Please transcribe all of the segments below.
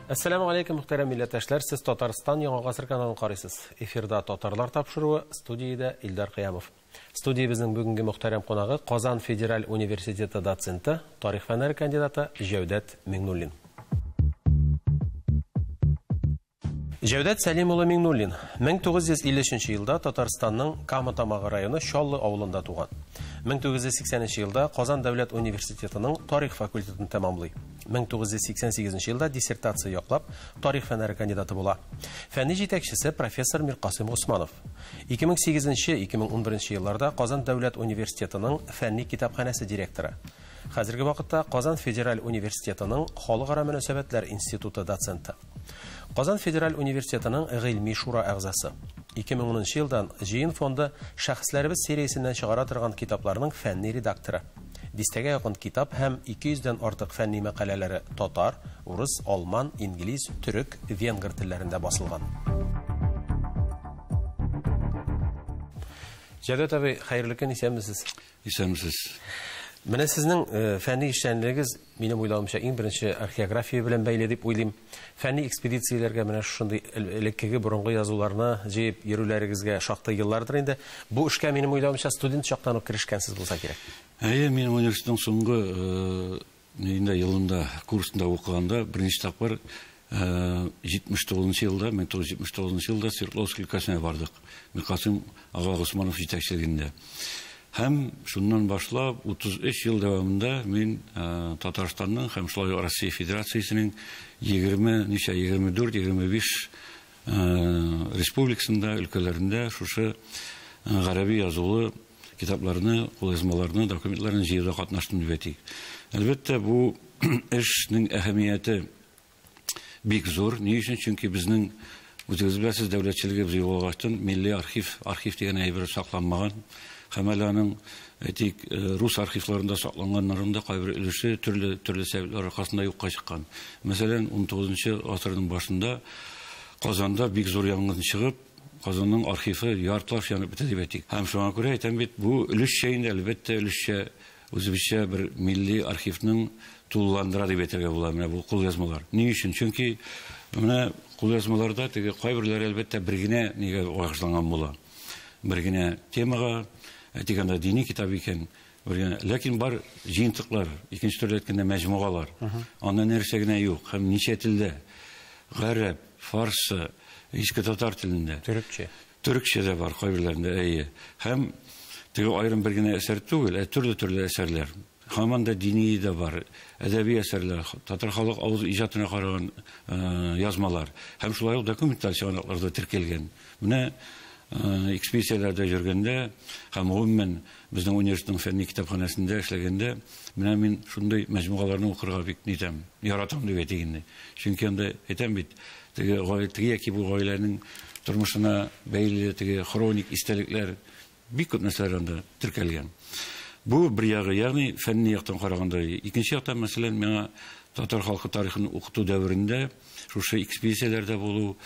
Әссәламү алейкум, мөхтәрәм милләттәшләр, сез Татарстан Яңа Гасыр каналын карыйсыз. Эфирда Татарлар тапшыруы, студиядә Илдар Кыямов. Студиябезнең бүгенге мөхтәрәм кунагы Казан федераль университеты доценты, тарих фәннәре кандидаты Җәүдәт Миңнуллин. Җәүдәт Сәлим улы Миңнуллин 1953 елда Татарстанның Кама Тамагы районы Чаллы авылында туган. 1980 елда Казан дәүләт университетының тарих факультетын тәмамлый. 1988 елда диссертация яклап, тарих фәннәре кандидаты була. Фәнни җитәкчесе профессор Миркасыйм Усманов. 2008-2011 елларда Казан дәүләт университетының фәнни китапханәсе директоры. Хәзерге вакытта Казан федераль университетының Халыкара мөнәсәбәтләр институты доценты. Казан федераль университетының гыйльми шура әгъзасы. 2010 елдан Җыен фонды шәхесләребез сериясеннән чыгара торган китапларның фәнни редакторы. Дистәгә якын китап һәм 200дән артык фәнни мәкаләләре татар, урыс, алман, инглиз, төрек, венгр телләрендә басылган. Җәүдәт абый, хәерле көн, исәнмесез? Исәнмесез. Менә сезнең фәнни эшчәнлегегез, минем уйлавымча, иң беренче археография белән бәйле дип уйлыйм. Фәнни экспедицияләргә менә шушындый элеккеге борынгы язуларны җыеп йөрүләрегезгә шактый еллардыр инде. Бу эшкә, минем уйлавымча, студент чактан ук керешкәнсез булса кирәк. Әйе, минем университетның соңгы елында курсында укыганда беренче тапкыр 79 елда, 1979 елда Свердловск өлкәсенә бардык. Миркасыйм ага Госманов җитәкчелегендә. Һәм шуннан башлап 33 ел дәвамында мин Татарстанның һәм шулай ук Россия Федерациясенең 24, 25 республикасында, өлкәләрендә шушы гарәби язулы китапларны, кулъязмаларны, документларны җыюда катнаштым дип әйтик. Әлбәттә, бу эшнең әһәмияте бик зур. Ни өчен? Чөнки безнең, үзегез беләсез, дәүләтчелегебез югалгачтан милли архив, архив дигән әйбер сакланмаган. Һәм әле аның, әйтик, рус архивларында сакланганнарының да кайбер өлеше төрле сәбәпләр аркасында юкка чыккан. Мәсәлән, 19 гасырның башында Казанда бик зур янгын чыгып, Казанның архивы яртылаш янып бетә дип әйтик. Һәм шуңа күрә әйтәм бит, бу өлешчә инде, әлбәттә, өлешчә үзебезчә бер милли архивның тулыландыра дип әйтергә була менә бу кулъязмалар. Ни өчен? Чөнки менә кулъязмаларда теге кайберләре әлбәттә бер генә нигә багышланган була. Бер генә темага, әйтик анда дини китап икән, бер генә. Ләкин бар җыентыклар, икенче төрле әйткәндә мәҗмугалар. Анда нәрсә генә юк һәм ничә телдә? Гарәп, фарсы, иске татар телендә. Төрекчә. Төрекчә дә бар кайберләрендә, әйе. Һәм теге аерым бер генә әсәр түгел, ә төрле-төрле әсәрләр. Һаман да дини дә бар, әдәби әсәрләр, татар халык авыз иҗатына караган язмалар һәм шулай ук документаль чыганакларда теркәлгән. Менә экспедицияләрдә йөргәндә һәм гомумән безнең университетның фәнни китапханәсендә эшләгәндә, менә мин шундый мәҗмугаларны укырга бик нитәм, яратам дип әйтик инде. Чөнки анда әйтәм бит, теге теге яки бу гаиләнең тормышына бәйле теге хроник истәлекләр бик күп нәрсәләр анда теркәлгән. Бу бер ягы, ягъни фәнни яктан караганда, икенче яктан, мәсәлән, миңа татар халкы тарихын укыту дәверендә шушы экспедицияләрдә булу,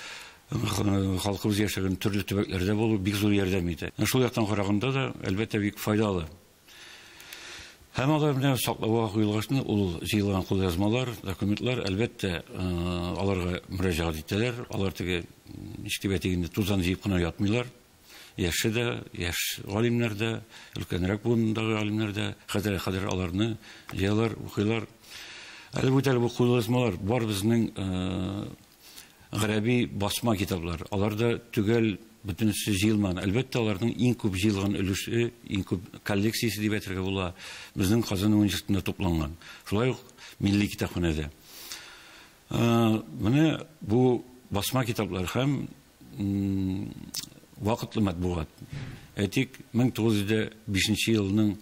халкыбыз яшәгән төрле төбәкләрдә булу бик зур ярдәм итә. Шул яктан караганда да, әлбәттә, бик файдалы. Һәм алар менә саклауга куелгачны ул җыелган кулъязмалар, документлар, әлбәттә, аларга мөрәҗәгать итәләр. Алар теге, ничек дип әйтик инде, тузан җыеп кына ятмыйлар. Яше дә, яшь галимнәр дә, өлкәнрәк буындагы галимнәр дә хәзер аларны җыялар, укыйлар. Әле бу бу кулъязмалар бар безнең гарәби басма китаплар. Алар да төгәл бөтенесе җыелмаган. Әлбәттә, аларның иң күп җыелган өлеше, иң күп коллекциясе дип әйтергә була, безнең Казан университетында тупланган. Шулай ук милли китапханәдә. Менә бу басма китаплар һәм вакытлы матбугат. Әйтик, 1905 елның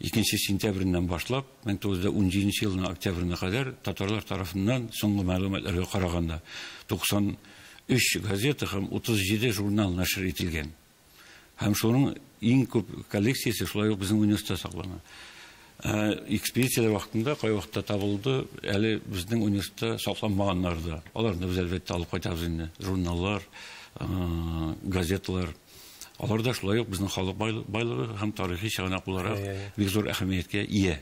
2 сентябреннән башлап, 1917 елның октябренә кадәр татарлар тарафыннан соңгы мәгълүматларга караганда 93 газета һәм 37 журнал нәшер ителгән. Һәм шуның иң күп коллекциясе шулай ук безнең университетта саклана. Экспедицияләр вакытында кай вакытта табылды, әле безнең университетта сакланмаганнар да. Аларны без әлбәттә алып кайтабыз инде. Журналлар, газеталар. Алар да шулай ук безнең халык байлыгы һәм тарихи чыганак буларак бик зур әһәмияткә ия.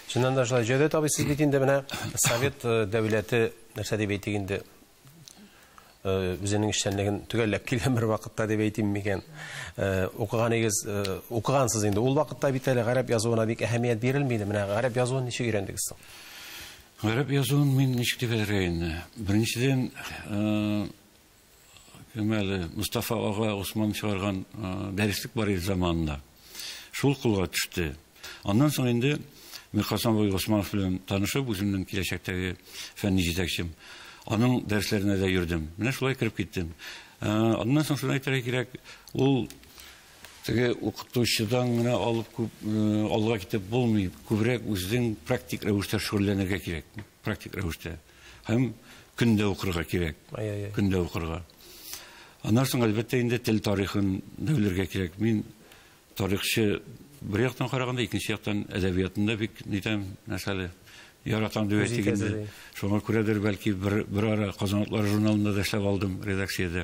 Чыннан да шулай. Җәүдәт абый, сез бит инде менә Совет дәүләте нәрсә дип әйтик инде, үзенең эшчәнлеген төгәлләп килгән бер вакытта дип әйтим микән. Укыганыгыз, укыгансыз инде. Ул вакытта бит әле гарәп язуына бик әһәмият бирелми иде. Менә гарәп язуын ничек өйрәндегез соң? Гарәп язуын мин ничек дип әйтергә инде? Беренчедән, кем әле, Мустафа ага Усман чыгарган дәреслек бар иде заманында. Шул кулга төште. Аннан соң инде Мирхасан абый Усманов белән танышып, үземнең киләчәктәге фәнни җитәкчем, аның дәресләренә дә йөрдем. Менә шулай кереп киттем. Аннан соң шуны әйтергә кирәк, ул теге укытучыдан гына алып күп алга китеп булмый, күбрәк үзең практик рәвештә шөгыльләнергә кирәк. Практик рәвештә. Һәм көндә укырга кирәк. Көндә укырга. Аннан соң әлбәттә инде тел тарихын да белергә кирәк. Мин тарихчы бер яктан караганда, икенче яктан әдәбиятында бик нитәм, мәсәле, яратам дип әйтик инде. Шуңа күрәдер бәлки бер ара Казан утлары журналында да эшләп алдым редакциядә.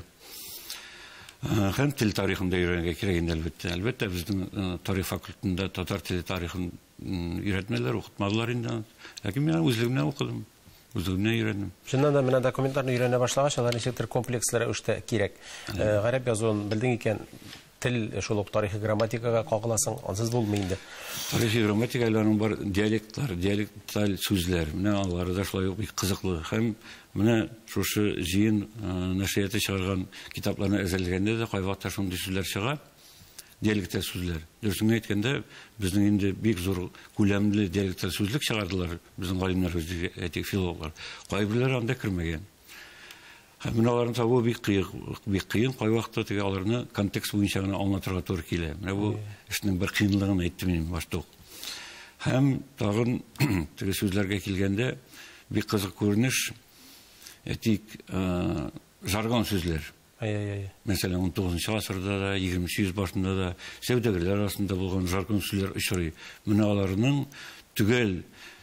Һәм тел тарихын да өйрәнергә кирәк инде әлбәттә. Әлбәттә безнең тарих факультетында татар теле тарихын өйрәтмәделәр, укытмадылар инде. Ләкин мин үзлегемнән укыдым. Үзлегемнән өйрәндем. Чыннан да менә документларны өйрәнә башлагач, алар ничектер комплекслы рәвештә кирәк. Гарәп язуын белдең икән, тел шул ук тарихи грамматикага кагыласың, ансыз булмый инде. Тарихи грамматика әле аның бар диалектлар, диалекталь сүзләр. Менә алары да шулай ук бик кызыклы. Һәм менә шушы җыен нәшрияты чыгарган китапларны әзерләгәндә дә кайвакытта шундый сүзләр чыга, диалекталь сүзләр. Дөресен әйткәндә, безнең инде бик зур күләмле диалекталь сүзлек чыгардылар безнең галимнәр, әйтик, филологлар. Кайберләре анда кермәгән. Һәм менә аларны табу бик кыен, бик кыен. Кайвакытта теге аларны контекст буенча гына аңлатырга туры килә. Менә бу эшнең бер кыенлыгын әйттем мин башта ук. Һәм тагын теге сүзләргә килгәндә бик кызык күренеш, әйтик, жаргон сүзләр. Мәсәлән, 19 гасырда да, 20 йөз башында да сәүдәгәрләр арасында булган жаргон сүзләр очрый. Менә аларның төгәл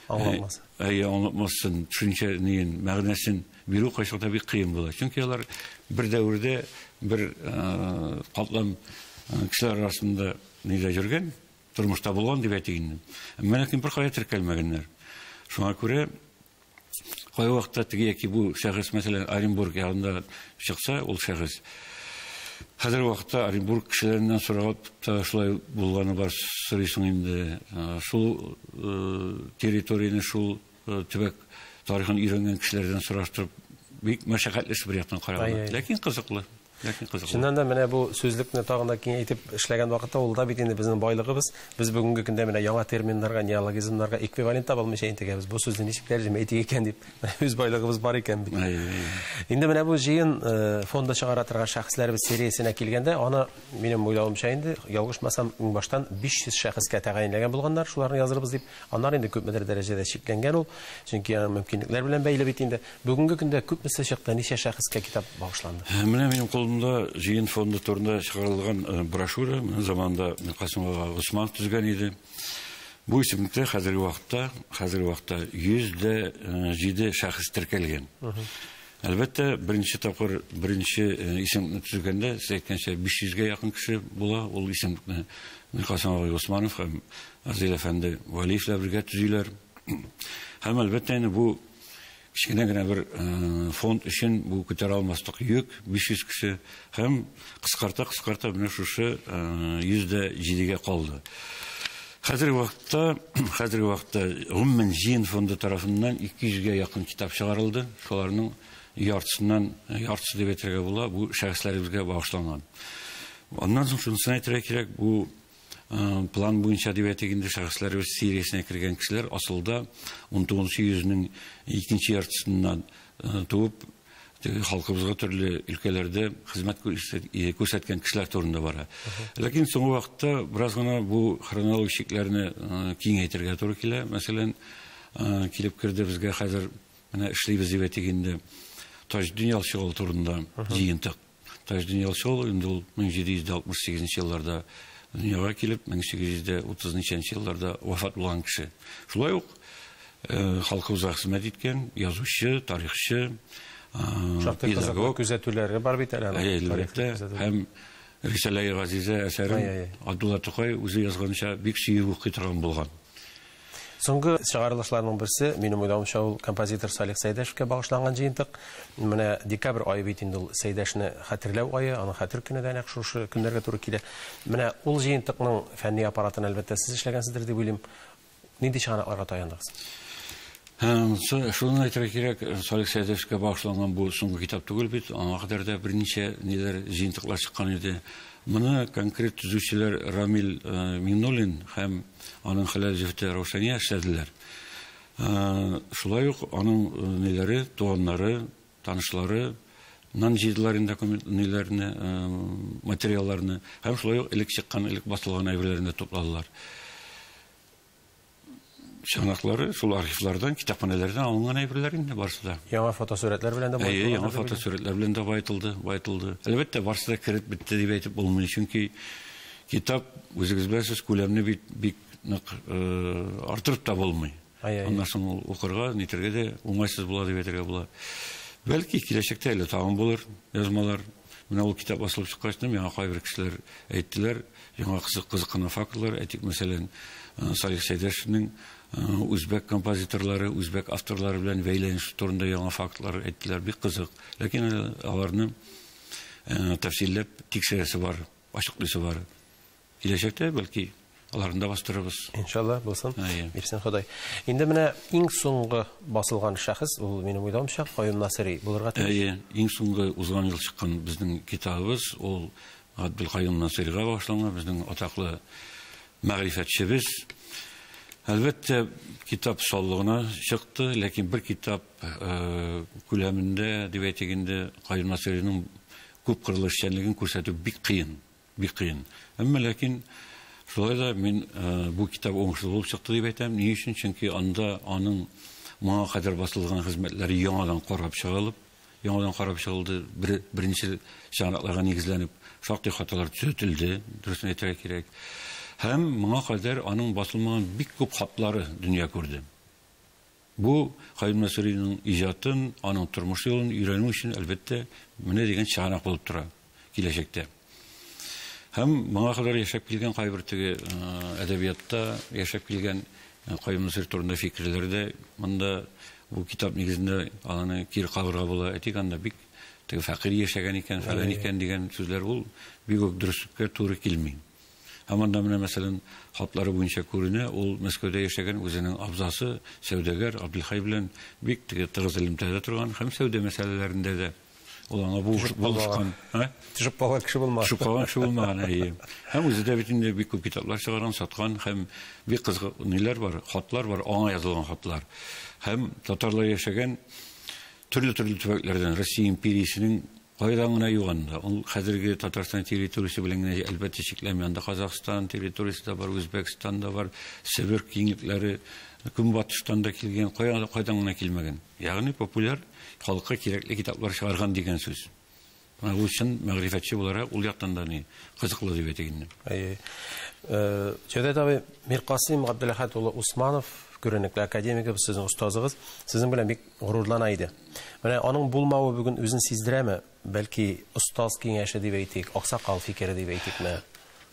аңлатмасы. Әйе, аңлатмасын, төшенчә неен, мәгънәсен бирү кайчакта бик кыен була. Чөнки алар бер дәвердә бер катлам кешеләр арасында нидә йөргән, тормышта булган дип әйтик инде. Әмма ләкин бер кая теркәлмәгәннәр. Шуңа күрә кайвакытта теге яки бу шәхес, мәсәлән, Оренбург ягында чыкса, ул шәхес. Хәзерге вакытта Оренбург кешеләреннән сорап та шулай булганы бар, сорыйсың инде. Шул территорияне, шул төбәк тарихын өйрәнгән кешеләрдән сораштырып, бик мәшәкатьле эш бер яктан караганда. Ләкин кызыклы. Ләкин кызыклы. Чыннан да менә бу сүзлекне тагын да киңәйтеп эшләгән вакытта ул да бит инде безнең байлыгыбыз. Без бүгенге көндә менә яңа терминнарга, неологизмнарга эквивалент таба алмыйча интегәбез. Бу сүзне ничек тәрҗемә итик икән дип, үз байлыгыбыз бар икән бит. Инде менә бу җыен фонда чыгара торган шәхесләребез сериясенә килгәндә, аны минем уйлавымча инде, ялгышмасам, иң баштан 500 шәхескә тәгаенләгән булганнар, шуларны язырбыз дип. Аннары инде күпмедер дәрәҗәдә чикләнгән ул, чөнки аның мөмкинлекләр белән бәйле бит инде. Бүгенге көндә күпмесе чыкты, ничә шәхескә китап багышланды? Менә минем кулымда җыен фонды турында чыгарылган брошюра, менә заманында Миркасым ага Госманов төзгән иде. Бу исемлектә хәзерге вакытта 107 шәхес теркәлгән. Әлбәттә, беренче тапкыр беренче исемлекне төзгәндә, сез әйткәнчә, 500гә якын кеше була. Ул исемлекне Миркасым ага Госманов һәм Азил әфәнде Вәлиевләр бергә төзиләр. Һәм әлбәттә инде бу кечкенә генә бер фонд өчен бу күтәрә алмаслык йөк, 500 кеше, һәм кыскарта-кыскарта менә шушы 107гә калды. Хәзерге вакытта гомумән җыен фонды тарафыннан 200гә якын китап чыгарылды. Шуларның яртысыннан, яртысы дип әйтергә була, бу шәхесләребезгә багышланган. Аннан соң шунысын әйтергә кирәк, бу план буенча дип әйтик инде, шәхесләребез сериясенә кергән кешеләр асылда 19 йөзнең икенче яртысыннан туып, теге халкыбызга төрле өлкәләрдә хезмәт күрсәткән кешеләр турында бара. Ләкин соңгы вакытта бераз гына бу хронологик чикләрне киңәйтергә туры килә. Мәсәлән, килеп керде безгә хәзер менә эшлибез дип әйтик инде Таҗетдин Ялчыгол турында җыентык. Таҗетдин Ялчыгол инде ул 1768 елларда дөньяга килеп, 1830 елларда вафат булган кеше. Шулай ук халкыбызга хезмәт иткән язучы, тарихчы, Шактый кызыклы педагог. күзәтүләре бар бит әле аның. Әйе, Тарихи әлбәттә. күзәтү. Һәм Рисаләи Газизә әсәрен Абдулла Тукай үзе язганча бик сөеп укый торган булган. Соңгы чыгарылышларның берсе, минем уйлавымча, ул композитор Салих Сәйдәшевкә багышланган җыентык. Менә декабрь ае бит инде ул Сәйдәшне хәтерләү ае, аның хәтер көне дә нәкъ шушы көннәргә туры килә. Менә ул җыентыкның фәнни аппаратын, әлбәттә, сез эшләгәнсездер дип уйлыйм. Нинди чыганакларга таяндыгыз? Шуны әйтергә кирәк, Салих Сәйдәшевкә багышланган бу соңгы китап түгел бит, аңа кадәр дә берничә ниләр җыентыклар чыккан иде. Моны конкрет төзүчеләр Рамил Миңнуллин һәм аның хәләл җефете Раушания эшләделәр. Шулай ук аның ниләре, туганнары, танышлары нан җыйдылар инде документ ниләрне, материалларны һәм шулай ук элек чыккан, элек басылган әйберләрне тупладылар. Чыганаклары шул архивлардан, китапханәләрдән алынган әйберләр инде барысы да. Яңа фотосурәтләр белән дә Әйе, яңа фотосурәтләр белән дә баетылды, баетылды. Әлбәттә, барысы да кереп бетте дип әйтеп булмый, чөнки китап, үзегез беләсез, күләмне бит бик нык арттырып та булмый. Аннан соң ул укырга, нитергә дә уңайсыз була дип әйтергә була. Бәлки киләчәктә әле тагын булыр язмалар. Менә ул китап басылып чыккач, миңа кайбер кешеләр әйттеләр, яңа кызык кына фактлар, әйтик, мәсәлән, Салих Сәйдәшевнең үзбәк композиторлары, үзбәк авторлары белән бәйләнеш турында яңа фактлар әйттеләр, бик кызык. Ләкин аларны тәфсилләп тикшерәсе бар, ачыклыйсы бар. Киләчәктә бәлки аларны да бастырырбыз. Иншалла, булсын. Бирсен Ходай. Инде менә иң соңгы басылган шәхес, ул минем уйлавымча, Каюм Насыйри булырга тиеш. Әйе, иң соңгы узган ел чыккан безнең китабыбыз, ул Габделкаюм Насыйрига багышланган, безнең атаклы мәгърифәтчебез. Әлбәттә, китап саллы чыкты, ләкин бер китап күләмендә, дип әйтик инде, Каюм Насыйриның күп кырлы эшчәнлеген күрсәтү бик кыен, бик кыен. Әмма ләкин шулай да мин бу китап уңышлы булып чыкты дип әйтәм. Ни өчен? Чөнки анда аның моңа кадәр басылган хезмәтләре яңадан карап чыгылып, яңадан карап чыгылды, беренче чыганакларга нигезләнеп, шактый хаталар төзәтелде, дөресен әйтергә кирәк. Һәм моңа кадәр аның басылмаган бик күп хатлары дөнья күрде. Бу Каюм Насыйриның иҗатын, аның тормыш юлын өйрәнү өчен, әлбәттә, менә дигән чыганак булып тора киләчәктә. Һәм моңа кадәр яшәп килгән кайбер теге әдәбиятта яшәп килгән Каюм Насыйри турында фикерләр дә монда бу китап нигезендә аны кире кагырга була. Әйтик, анда бик теге фәкыйрь яшәгән икән, фәлән икән дигән сүзләр ул бик үк дөреслеккә туры килми. Һәм анда менә, мәсәлән, хатлары буенча күренә, ул Мәскәүдә яшәгән үзенең абзасы сәүдәгәр Абделхай белән бик теге тыгыз элемтәдә торган һәм сәүдә мәсьәләләрендә дә ул аңа булышкан. Төшеп калган кеше булмаган. Төшеп калган кеше булмаган, әйе. Һәм үзе дә бит инде бик күп китаплар чыгарган, саткан һәм бик кызык ниләр бар, хатлар бар, аңа язылган хатлар. Һәм татарлар яшәгән төрле-төрле төбәкләрдән, Россия империясенең кайдан гына юк анда. Ул хәзерге Татарстан территориясе белән генә әлбәттә чикләнми. Анда Казахстан территориясе дә бар, Үзбәкстан да бар, Себер киңлекләре, Көнбатыштан да килгән, кайдан гына килмәгән. Ягъни популяр халыкка кирәкле китаплар чыгарган дигән сүз. Менә бу чын мәгърифәтче буларак ул яктан да ни кызыклы дип әйтик инде. Әйе. Җәүдәт абый, Миркасыйм Габделәхәт улы Усманов, күренекле академигыбыз, сезнең остазыгыз, сезнең белән бик горурлана иде. Менә аның булмавы бүген үзен сиздерәме? Бәлки остаз киңәше дип әйтик, аксакал фикере дип әйтикме?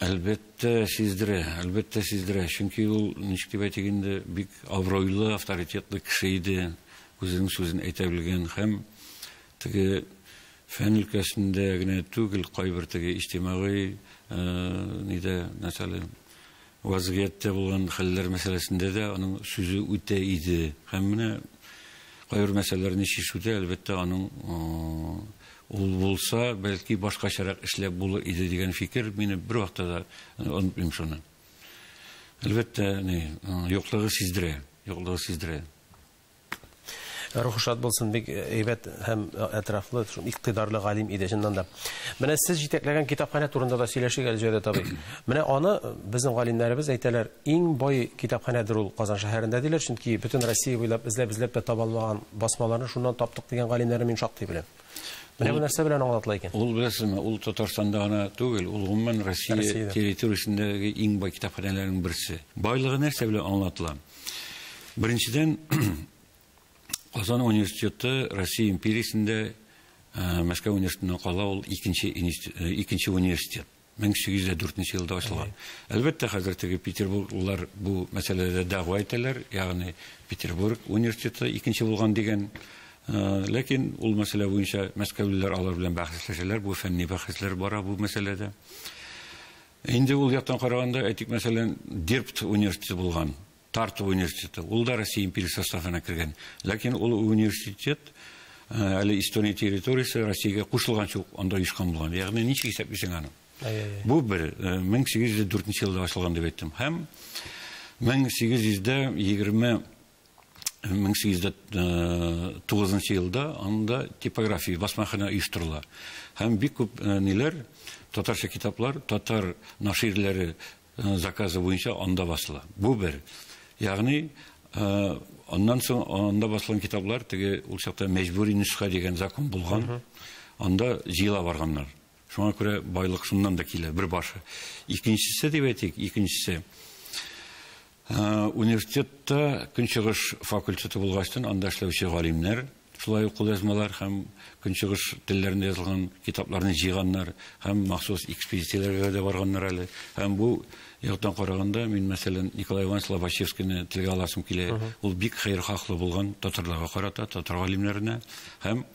Әлбәттә сиздерә, әлбәттә сиздерә. Чөнки ул, ничек дип әйтик инде, бик абруйлы, авторитетлы кеше иде. Үзенең сүзен әйтә белгән һәм теге фән өлкәсендә генә түгел, кайбер теге иҗтимагый нидә, мәсәлән, вазгыятьтә булган хәлләр мәсьәләсендә дә аның сүзе үтә иде. Һәм менә кайбер мәсьәләләрне чишүдә, әлбәттә, аның ул булса, бәлки башкачарак эшләп булыр иде дигән фикер мине бер вакытта да онытмыйм шуны. Әлбәттә, юклыгы сиздерә, юклыгы сиздерә. Рухы шат булсын, бик әйбәт һәм әтрафлы, шул иктидарлы галим иде чыннан да. Менә сез җитәкләгән китапханә турында да сөйләшик әле, Җәүдәт абый. Менә аны безнең галимнәребез әйтәләр, иң бай китапханәдер ул Казан шәһәрендә диләр, чөнки бөтен Россия буйлап эзләп-эзләп тә таба алмаган басмаларны шуннан таптык дигән галимнәрне мин шактый беләм. Менә бу нәрсә белән аңлатыла икән? Ул, беләсезме, ул Татарстанда гына түгел, ул гомумән Россия территориясендәге иң бай китапханәләрнең берсе. Байлыгы нәрсә белән аңлатыла? Беренчедән, Казан университеты Россия империясендә Мәскәү университетыннан кала ул икенче университет. 1804 елда ачылган. Әлбәттә, хәзер теге Петербурглылар бу мәсьәләдә дәгъва итәләр, ягъни Петербург университеты икенче булган дигән. Ләкин ул мәсьәлә буенча мәскәүлеләр алар белән бәхәсләшәләр, бу фәнни бәхәсләр бара бу мәсьәләдә. Инде ул яктан караганда, әйтик, мәсәлән, Дерпт университеты булган, Тарту университеты, ул да Россия империясе составына кергән. Ләкин ул университет әле Эстония территориясе Россиягә кушылганчы ук анда оешкан булган. Ягъни ничек исәплисең аны? Бу бер 1804 елда ачылган дип әйттем. Һәм 1809 елда анда типография, басмахана оештырыла. Һәм бик күп ниләр, татарча китаплар, татар наширләре заказы буенча анда басыла. Бу бер. Ягъни аннан соң анда басылган китаплар теге ул чакта мәҗбүри нөсхә дигән закон булган. Анда җыела барганнар. Шуңа күрә байлык шуннан да килә, бер башы. Икенчесе дип әйтик, икенчесе. Университетта Көнчыгыш факультеты булгачтан анда эшләүче галимнәр, шулай ук кулъязмалар һәм Көнчыгыш телләрендә язылган китапларны җыйганнар һәм махсус экспедицияләргә дә барганнар әле. Һәм бу яктан караганда мин, мәсәлән, Николай Иванович Лобачевскийны телгә аласым килә. Ул бик хәерхаһлы булган татарларга карата, татар галимнәренә һәм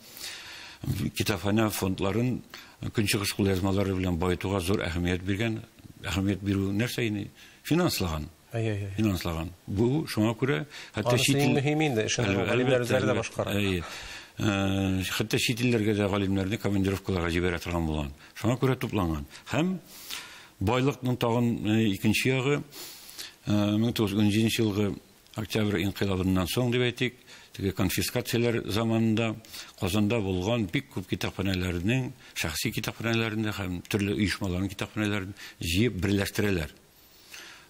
китапханә фондларын Көнчыгыш кулъязмалары белән баетуга зур әһәмият биргән. Әһәмият бирү нәрсә инде? Финанслаган. Финанслаган. Бу шуңа күрә хәтта чит ил мөһим инде, эшен галимнәр үзләре дә башкара. Хәтта чит илләргә дә галимнәрне командировкаларга җибәрә торган булган. Шуңа күрә тупланган. Һәм байлыкның тагын икенче ягы 1917 елгы Октябрь инкыйлабыннан соң дип әйтик, теге конфискацияләр заманында Казанда булган бик күп китапханәләрнең, шәхси китапханәләрендә һәм төрле оешмаларның китапханәләрен җыеп берләштерәләр.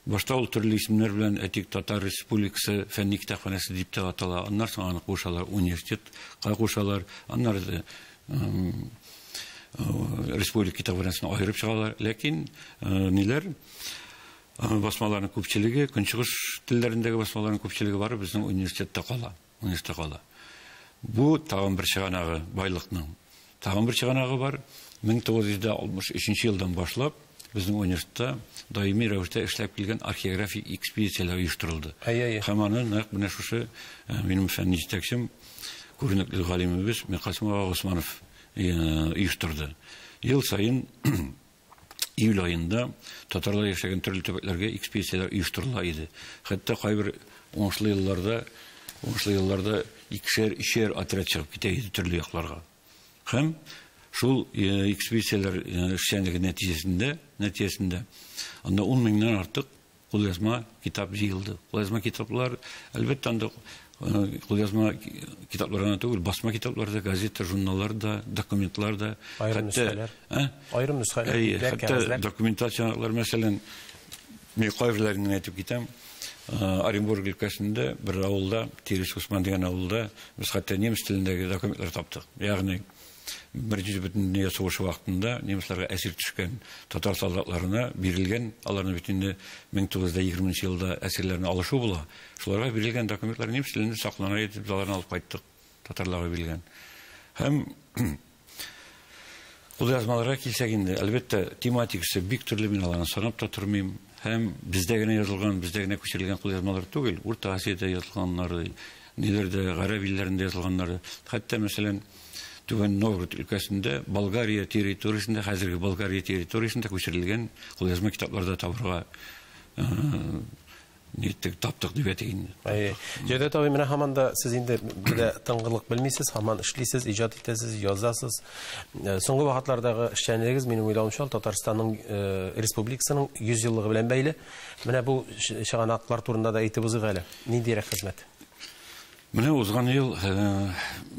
Башта ул төрле исемнәр белән, әйтик, Татар Республикасы фәнни китапханәсе дип тә атала. Аннан соң аны кушалар, университетка кушалар, аннары республика китапханәсен аерып чыгалар. Ләкин ниләр басмаларның күпчелеге, көнчыгыш телләрендәге басмаларның күпчелеге бары безнең университетта кала, университетта кала. Бу тагын бер чыганагы байлыкның. Тагын бер чыганагы бар. 1963 елдан башлап безнең университетта даими рәвештә эшләп килгән археографик экспедицияләр оештырылды. Һәм аны нәкъ менә шушы минем фәнни җитәкчем, күренекле галимебез Миркасым ага Госманов оештырды. Ел саен июль айында татарлар яшәгән төрле төбәкләргә экспедицияләр оештырыла иде. Хәтта кайбер уңышлы елларда икешәр, өчәр отряд чыгып китә иде төрле якларга. Һәм шул экспедицияләр эшчәнлеге нәтиҗәсендә анда 10 меңнән артык кулъязма китап җыелды. Кулъязма китаплар, әлбәттә, анда кулъязма китаплар гына түгел, басма китаплар да, газета, журналлар да, документлар да, айрым нөсхәләр. Айрым нөсхәләр, хәтта документаль чыганаклар, мәсәлән, мин кайберләрен генә әйтеп китәм. Оренбург өлкәсендә бер авылда, Тирес Усман дигән авылда без хәтта немец телендәге документлар таптык. Ягъни Беренче бөтендөнья сугышы вакытында немецларга әсир төшкән татар солдатларына бирелгән, аларны бит инде 1920 елда әсирләрне алышу була. Шуларга бирелгән документлар немец телендә саклана иде, без аларны алып кайттык, татарларга бирелгән. Һәм кулъязмаларга килсәк инде, әлбәттә, тематикасы бик төрле, мин аларны санап та тормыйм. Һәм бездә генә язылган, бездә генә күчерелгән кулъязмалар түгел, Урта Азиядә язылганнары, ниләрдә, гарәп илләрендә язылганнары. Хәтта, мәсәлән, Түбән Новгород өлкәсендә, Болгария территориясендә, хәзерге Болгария территориясендә күчерелгән кулъязма китапларда табырга ниттек, таптык дип әйтик инде. Җәүдәт абый, менә һаман да сез инде бер тынгылык белмисез, һаман эшлисез, иҗат итәсез, язасыз. Соңгы вакытлардагы эшчәнлегегез, минем уйлавымча, Татарстанның республикасының 100 еллыгы белән бәйле. Менә бу чыганаклар турында да әйтеп узыйк әле. Ниндирәк хезмәт? Менә узган ел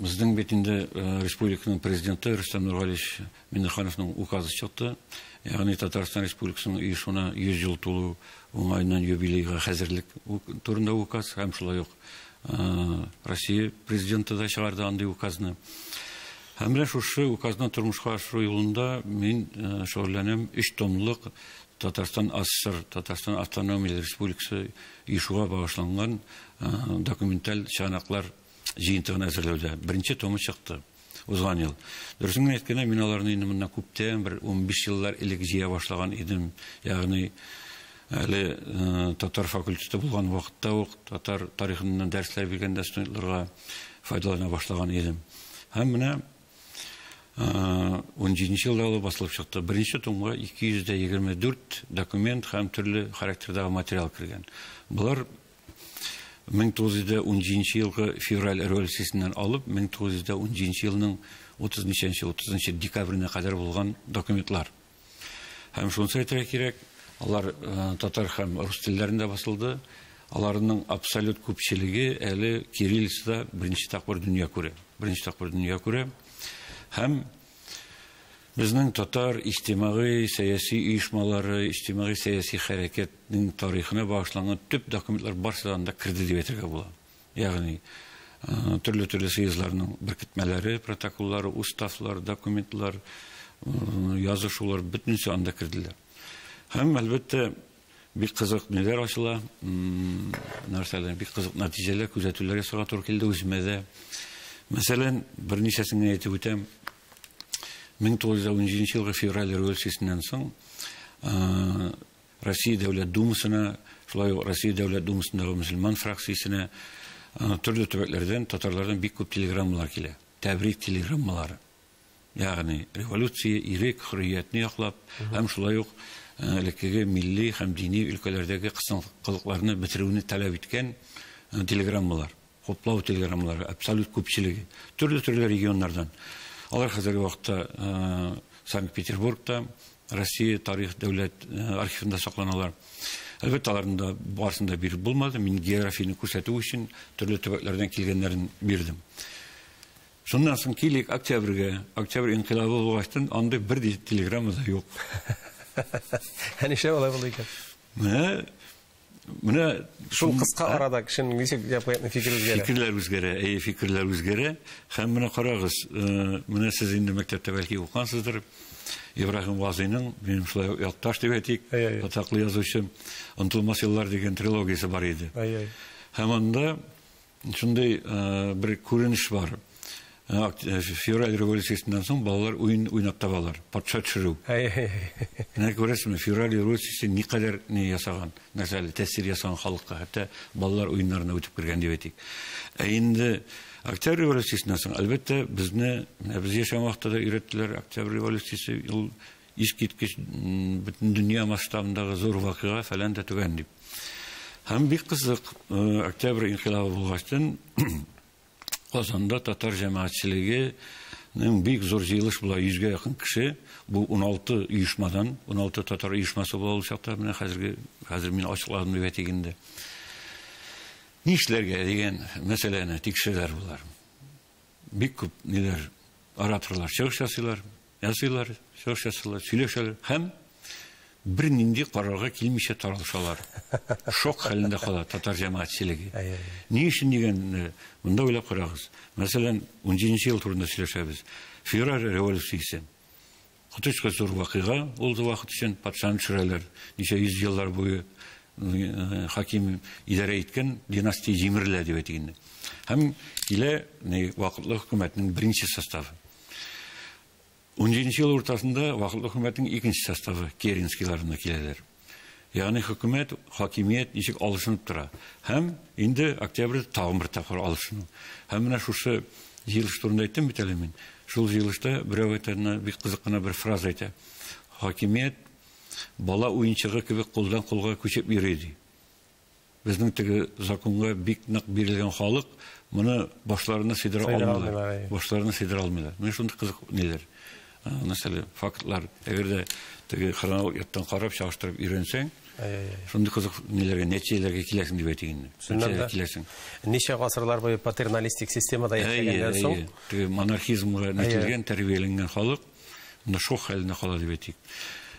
безнең бит инде республиканың президенты Рөстәм Нургалиевич Миңнехановның указы чыкты. Ягъни Татарстан Республикасының оешуына 100 ел тулу уңаеннан юбилейга хәзерлек турында указ һәм шулай ук Россия президенты да чыгарды андый указны. Һәм менә шушы указны тормышка ашыру юлында мин шөгыльләнәм. 3 томлык Татарстан АССР, Татарстан Автономияле Республикасы оешуга багышланган документаль чыганаклар җыентыгын әзерләүдә. Беренче томы чыкты. Узган ел. Дөресен генә әйткәндә, мин аларны инде моннан күптән бер 15 еллар элек җыя башлаган идем. Ягъни әле татар факультеты булган вакытта ук татар тарихыннан дәресләр биргәндә студентларга файдалана башлаган идем. Һәм менә 17 елда ул басылып чыкты. Беренче томга 224 документ һәм төрле характердагы материал кергән. Болар 1917 елгы февраль революциясеннән алып 1917 елның 30 декабренә кадәр булган документлар. Һәм шунысын әйтергә кирәк, алар татар һәм рус телләрендә басылды. Аларның абсолют күпчелеге әле кириллицада беренче тапкыр дөнья күрә. Беренче тапкыр дөнья күрә. Һәм безнең татар иҗтимагый сәяси оешмалары, иҗтимагый сәяси хәрәкәтнең тарихына багышланган төп документлар барысы да анда керде дип әйтергә була. Ягъни төрле-төрле съездларның беркетмәләре, протоколлары, уставлар, документлар, язышулар бөтенесе анда керделәр. Һәм әлбәттә бик кызык ниләр ачыла, нәрсәләр, бик кызык нәтиҗәләр, күзәтүләр ясарга туры килде үземә дә. Мәсәлән, берничәсен генә әйтеп үтәм. 1917 елгы февраль революциясеннән соң Россия Дәүләт Думасына, шулай ук Россия Дәүләт Думасындагы мөселман фракциясенә төрле төбәкләрдән татарлардан бик күп телеграммалар килә. Тәбрик телеграммалары. Ягъни революция, ирек, хөрриятне яклап һәм шулай ук элеккеге милли һәм дини өлкәләрдәге кысынкылыкларны бетерүне таләп иткән телеграммалар, хуплау телеграммалары абсолют күпчелеге төрле-төрле регионнардан. Алар хәзерге вакытта Санкт-Петербургта Россия тарих дәүләт архивында сакланалар. Әлбәттә, аларның да барысын да биреп булмады. Мин географияне күрсәтү өчен төрле төбәкләрдән килгәннәрен бирдем. Шуннан соң килик октябрьгә. Октябрь инкыйлабы булгачтан андый бер дә телеграмма да юк. Ә нишләп алай булды икән? Менә шул кыска арада кешенең ничек җәмгыятьнең фикере үзгәрә? Фикерләр үзгәрә, әйе, фикерләр үзгәрә. Һәм менә карагыз, менә сез инде мәктәптә бәлки укыгансыздыр. Ибраһим Вазыйның, минем шулай ук якташ дип әйтик, атаклы язучы, Онытылмас еллар дигән трилогиясе бар иде. Һәм анда шундый бер күренеш бар. Февраль революциясеннән соң балалар уен уйнап табалар, патша төшерү. Менә күрәсезме, февраль революциясе никадәр ни ясаган, нәрсәле тәэсир ясаган халыкка, хәтта балалар уеннарына үтеп кергән дип әйтик. Ә инде октябрь революциясеннән соң, әлбәттә, безне, менә без яшәгән вакытта да өйрәттеләр, октябрь революциясе ул искиткеч бөтен дөнья масштабындагы зур вакыйга фәлән дә түгән дип. Һәм бик кызык, октябрь инкыйлабы булгачтан Казанда татар җәмәгатьчелегенең бик зур җыелыш була, 100гә якын кеше, бу 16 оешмадан, 16 татар оешмасы була ул чакта, менә хәзер мин ачыкладым дип әйтик инде. Нишләргә дигән мәсьәләне тикшерәләр болар. Бик күп ниләр, ораторлар чыгыш ясыйлар, ясыйлар, чыгыш ясыйлар, сөйләшәләр һәм бер нинди карарга килмичә таралышалар. Шок хәлендә кала татар җәмәгатьчелеге. Ни өчен дигән, монда уйлап карагыз. Мәсәлән, 17 ел турында сөйләшәбез. Февраль революциясе. Коточкыч зур вакыйга ул вакыт өчен патшаны төшерәләр. Ничә йөз еллар буе хаким идарә иткән династия җимерелә дип әйтик инде. Һәм килә вакытлы хөкүмәтнең беренче составы. 17 ел уртасында вакытлы хөкүмәтнең икенче составы Керенскийларына киләләр. Ягъни хөкүмәт, хакимият ничек алышынып тора. Һәм инде октябрьдә тагын бер тапкыр алышыну. Һәм менә шушы җыелыш турында әйттем бит әле мин. Шул җыелышта берәү әйтә, бик кызык кына бер фраза әйтә. Хакимият бала уенчыгы кебек кулдан кулга күчеп йөри ди. Безнең теге законга бик нык бирелгән халык моны башларына сыйдыра алмыйлар. Башларына сыйдыра алмыйлар. Менә шундый кызык ниләр. Нәрсәле фактлар, әгәр дә теге хронологик яктан карап чагыштырып өйрәнсәң, шундый кызык ниләргә, нәтиҗәләргә киләсең дип әйтик инде. Нәтиҗәләргә киләсең. Ничә гасырлар буе патерналистик системада яшәгәннән соң, теге монархизмга нәтиҗәләнгән, тәрбияләнгән халык монда шок хәлендә кала дип әйтик.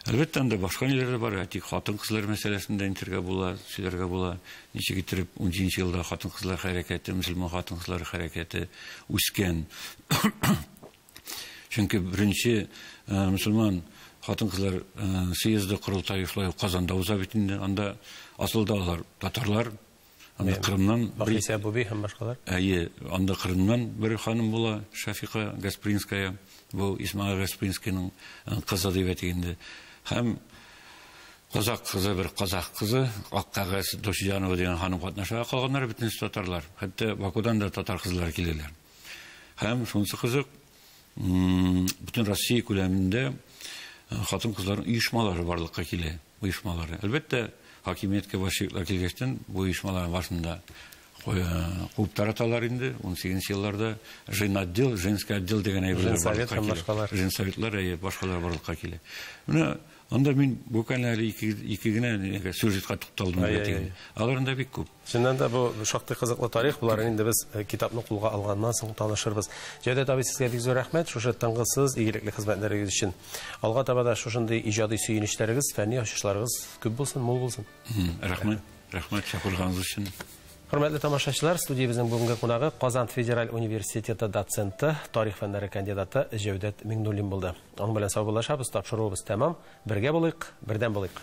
Әлбәттә, анда башка ниләр дә бар, әйтик, хатын-кызлар мәсьәләсен дә әйтергә була, сөйләргә була. Ничек итеп 17 елда хатын-кызлар хәрәкәте, мөселман хатын-кызлар хәрәкәте үскән. Чөнки беренче мөселман хатын-кызлар съезды корылтае шулай ук Казанда уза бит инде. Анда асылда алар татарлар, Анда Кырымнан Бахлисә Буби һәм башкалар. Әйе, анда Кырымнан бер ханым була, Шафика Гаспринская, бу Исмаил Гаспринскийның кызы дип әйтик инде. Һәм казак кызы, бер казак кызы, Ак кәгазь Дошиҗанова дигән ханым катнаша, калганнары бөтенесе татарлар. Хәтта Бакудан да татар кызлары киләләр. Һәм шунысы кызык, бөтен Россия күләмендә хатын-кызларның оешмалары барлыкка килә, оешмалары. Әлбәттә, хакимияткә большевиклар килгәчтен бу оешмаларның башында куып тараталар инде. 18 елларда женотдел, женский отдел дигән әйберләр барлыкка килә. Женсоветлар, әйе, башкалар барлыкка килә. Менә анда мин бу әле ике генә сюжетка тукталдым. Аларында бик күп. Чыннан да бу шактый кызыклы тарих. Булар инде без китапны кулга алганнан соң танышырбыз. Җәүдәт абый, сезгә бик зур рәхмәт шушы тынгысыз, игелекле хезмәтләрегез өчен. Алга таба да шушындый иҗади сөенечләрегез, фәнни ачышларыгыз күп булсын, мул булсын. Рәхмәт, рәхмәт чакырганыгыз өчен. Хөрмәтле тамашачылар, студиябезнең бүгенге кунагы Казан федераль университеты доценты, тарих фәннәре кандидаты Җәүдәт Миңнуллин булды. Аның белән саубуллашабыз, тапшыруыбыз тәмам. Бергә булыйк, бердәм булыйк.